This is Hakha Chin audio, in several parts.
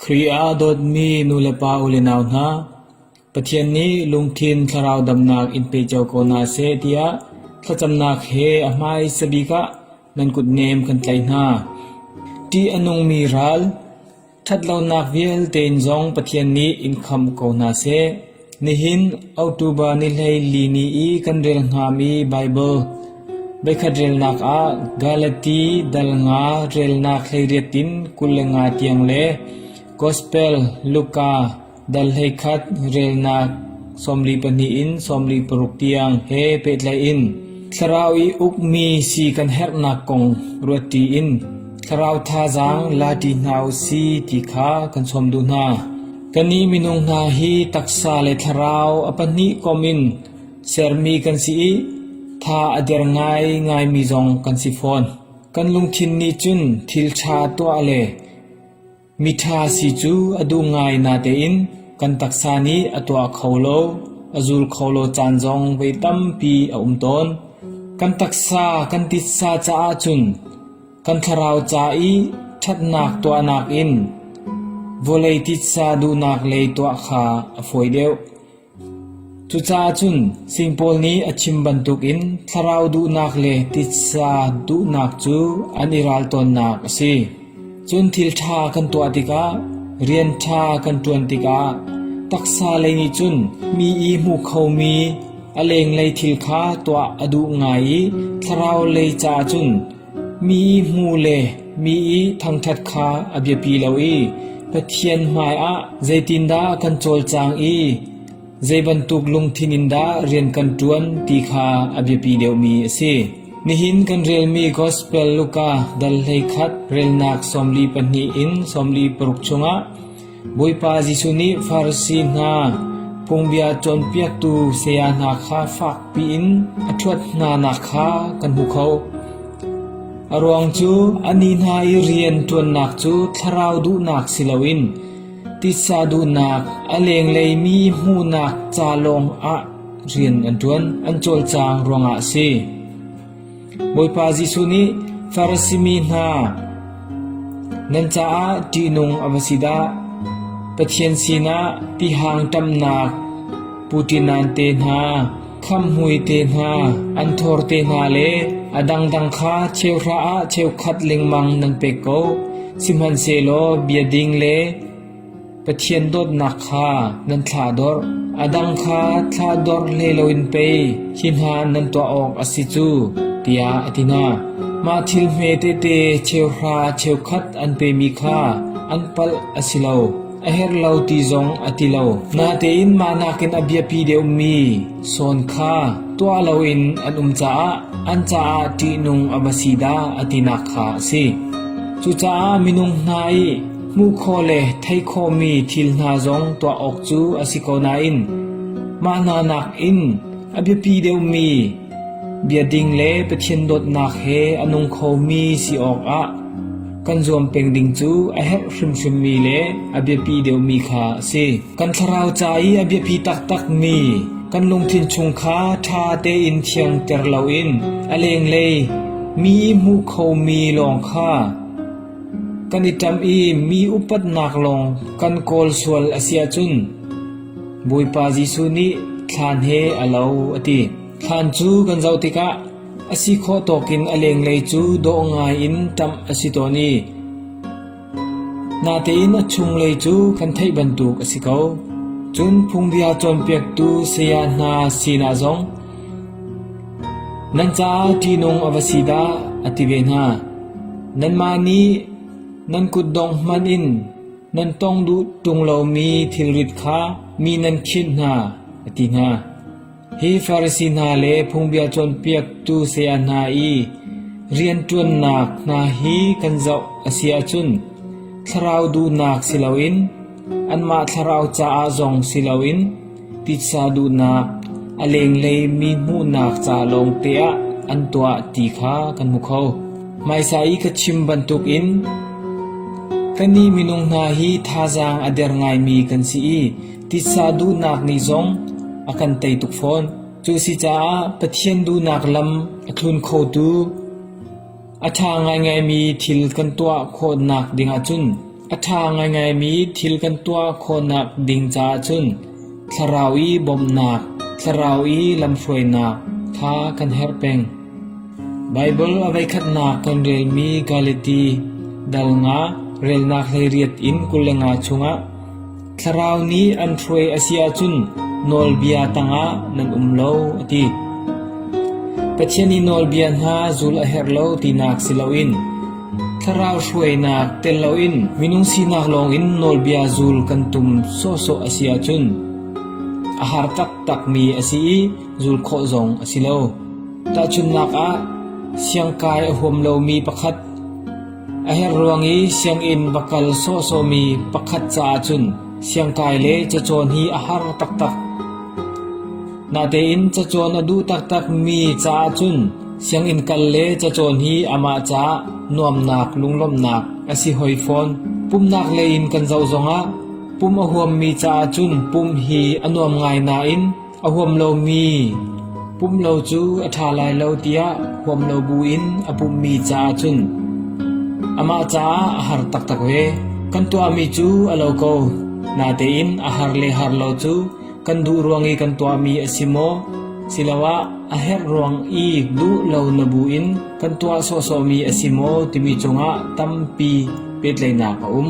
Khrih ah dawtmi nulepa u le nau hna, Pathian nih lungthin thlarau damnak in pe cio ko hna seh tiah thlacamnak he a hmaisa bik ah nan kutnem kan tlaih hna. Ṭih a nungmi ral, ṭhatlonak vialte in zong Pathian nih in khamh ko hna seh. Nihin October ni 14 ni i kan rel hngami Baibal voikhat relnak ah Galati dal nga relnak 18 in 25 tiang le Gospel Luka dal 11 relnak 42 in 46 tiang he pehtlaih in thlarau i ukmi si kan herhnak kong ruatṭi in thlarau thazaang la ṭi hna u si ti kha kan sawm duh hna. Kannih minung hna hi taksa le thlarau a pahnih kom in sermi kan si i tha a der ngaingaimi zong kan si fawn. Kan lungthin nih cun thil ṭha tuah le miṭha si cu a duh ngai natein kan taksa nih a tuah kho lo, a zul kho lo caan zong voi tampi a um tawn. Kan taksa, kan titsa caah cun Kan thlarau ca i ṭhatnak tuahnak in vawlei titsa duhnak lei tuah kha a fawi deuh. Cucaah cun Sing Paul nih a chim bantukin thlarau duhnak le titsa duhnak cu an i ral tawnnak a si. Cun thil ṭha kan tuah tikah, rian ṭha kan ṭuan tikah taksa lei nih cun mi i hmu khomi a lenglei thil kha tuah a duh ngai i thlarau lei caah cun Mi i hmu le mi i thangṭhat kha a biapi lo i Pathian hmaiah zeitindah kan cawlcang i zei bantuk lungthin in dah rian kan ṭuan ti kha a biapi deuhmi a si. Nihin kan relmi Gospel Luka dal 11 relnak 42 in 46 chungah Bawipa Jesuh nih Farasi hna phungbia cawnpiaktu saya hna kha fakpi in a ṭhuat hnanak kha kan hmu kho. A ruang cu anih hna i rian ṭuannak cu thlarau duhnak si loin titsa duhnak a lenglei mi hmuhnak ca lawng ah rian an ṭuan, an cawlcang ruangah a si. Bawipa Jesuh nih Farasi mi hna, nan caah ṭihnung a va si dah! Pathian sinah tihang ṭamnak puṭinan te hna, khamhmui te hna, anthor te hna le a dangdang kha cheuhra ah cheukhat lengmang nan pek ko. Sihmanhsehlaw biading le Pathian dawtnak kha nan thlahdorh, a dang kha thlahdorh hlei loin pei hi hna nan tuah awk a si cu, tiah a ti hna. Mah thil hme tete cheuhra cheukhat an pemi kha an palh a si lo, a herh lo ti zong a ti lo. Natein mah nakin a biapi deuhmi sawn kha tuah loin an um caah an caah ṭihnung a va si dah a tinak kha a si. Cucaah minung hna i Hmuh khawh le theih khawhmi thil hna zong tuah awk cu a si ko nain mah hna nakin a biapi deuhmi biading le Pathian dawtnak he a nung khomi si awkah kan zuam peng ding cu a herh hrimhrimmi le a biapi deuhmi kha a si. Kan thlarau ca i a biapi taktakmi kan lungthin chung kha ṭha tein thiangter loin a lenglei mi hmuh khomi lawng kha Kan i ṭamh i mi upatnak lawng kan kawl sual a si ahcun Bawipa Jesuh nih thlan he a lo a ti. Thlan cu kan zoh tikah a si khawh tawkin a lenglei cu dawh ngai in ṭamh a si tawn i natein a chunglei cu kan theih bantuk a si ko. Cun phungbia cawnpiaktu saya hna sinah zong nan caah ṭihnung a va si dah a ti ve hna. Nanmah nih nan kutdong hmanh in nan tong duh ṭung lomi thilrit kha mi nan khinh hna, a ti hna. Hi Farasi hna le phungbia cawnpiaktu saya hna i rianṭuannak hna hi kan zoh a si ahcun thlarau duhnak si loin anmah thlarau caah zong si loin titsa duhnak a lenglei mi hmuhnak ca lawngte ah an tuah ti kha kan hmu kho. Hmaisa i ka chim bantukin kannih minung hna hi thazaang a der ngaimi kan si i titsa duhnak nih zong a kan tei tuk fawn. Cu si caah Pathian duhnak lam a thlun khotu a ṭha ngaingaimi thil kan tuah khawhnak ding ahcun. A ṭha ngaingaimi thil kan tuah khawhnak ding caah cun thlarau i bawmhnak, thlarau i lamhruainak kha kan herh peng. Baibal a voikhatnak kan relmi Galati dal nga relnak 18 in 25 chungah Thlarau nih an hruai a si ahcun nawlbia tangah nan um lo, a ti. Pathian i nawlbia hna zul a herh lo tinak si loin Thlarau hruainak tel loin minung sinak lawngin nawlbia zul kan tum sawhsawh a si ahcun a har taktakmi a si i zul khawh zong a si lo. Tahchunhnak ah, siangkai a huam lomi pakhat A herh ruang i sianginn va kal sawhsawhmi pakhat caah cun siangkai le cacawn hi a har taktak. Natein cacawn a duh taktakmi caah cun sianginn kal le cacawn hi amah caah nuamnak lunglawmhnak a si hoi fawn. Pumhnak lei in kan zoh zongah pum a huammi caah cun pumh hi a nuam ngai nain A huam lomi pumh lo cu a ṭha lai lo tiah huam lo buin a pumhmi caah cun amah caah a har taktak ve. Kan tuahmi cu a lo ko, natein a har le har lo cu kan duh ruang i kan tuahmi a si maw, siloah a herh ruang i duh lo na buin kan tuah sawhsawhmi a si maw timi cungah tampi pehtlaihnak a um.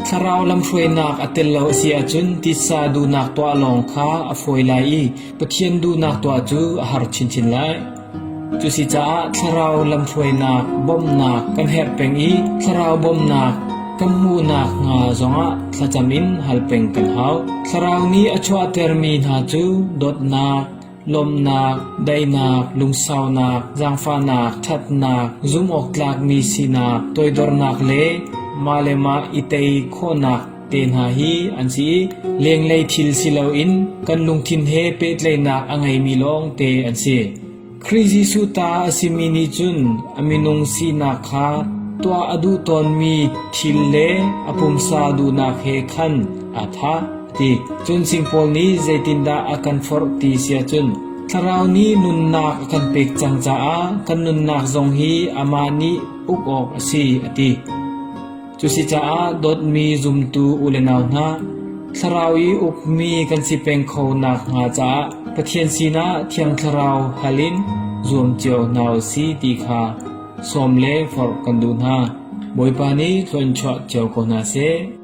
Thlarau lamhruainak a tel lo a si ahcun titsa duhnak tuah lawng kha a fawi lai i Pathian duhnak tuah cu a har chinchin lai. Cusicaah thlarau lamhruainak bawmhnak kan herh peng i thlarau bawmhnak kan hmuhnak hnga zongah thlacam in hal peng kan hau. Thlarau nih a chuahtermi hna cu dawtnak, lawmhnak, daihnak, lungsaunak, zaangfahnak, ṭhatnak, zumhawktlakmi sinak, toidornak le mah le mah i tei khawhnak te hna hi an si i lenglei thil si loin kan lungthin he pehtlaihnak a ngeimi lawngte an si. Khrih Jesuh ta a simi nih cun a minung sinak kha tuah a duh tawnmi thil le a pumsa duhnak he khan aa thah. Ti. Cun sing pawl nih zeitindah a kan forh ti si ahcun Thlarau nih nunnak a kan pek cang caah kan nunnak zong hi amah nih uk awk a si, a ti. Cusicaah dawtmi zumtu u le nau hna, Thlarau i ukmi kan si peng kho nakhnga caah Pathian sinah Thiang Thlarau hal in zuam cio hna u si ti kha sawm le forh kan duh hna. Bawipa nih thluachuah cio ko hna seh.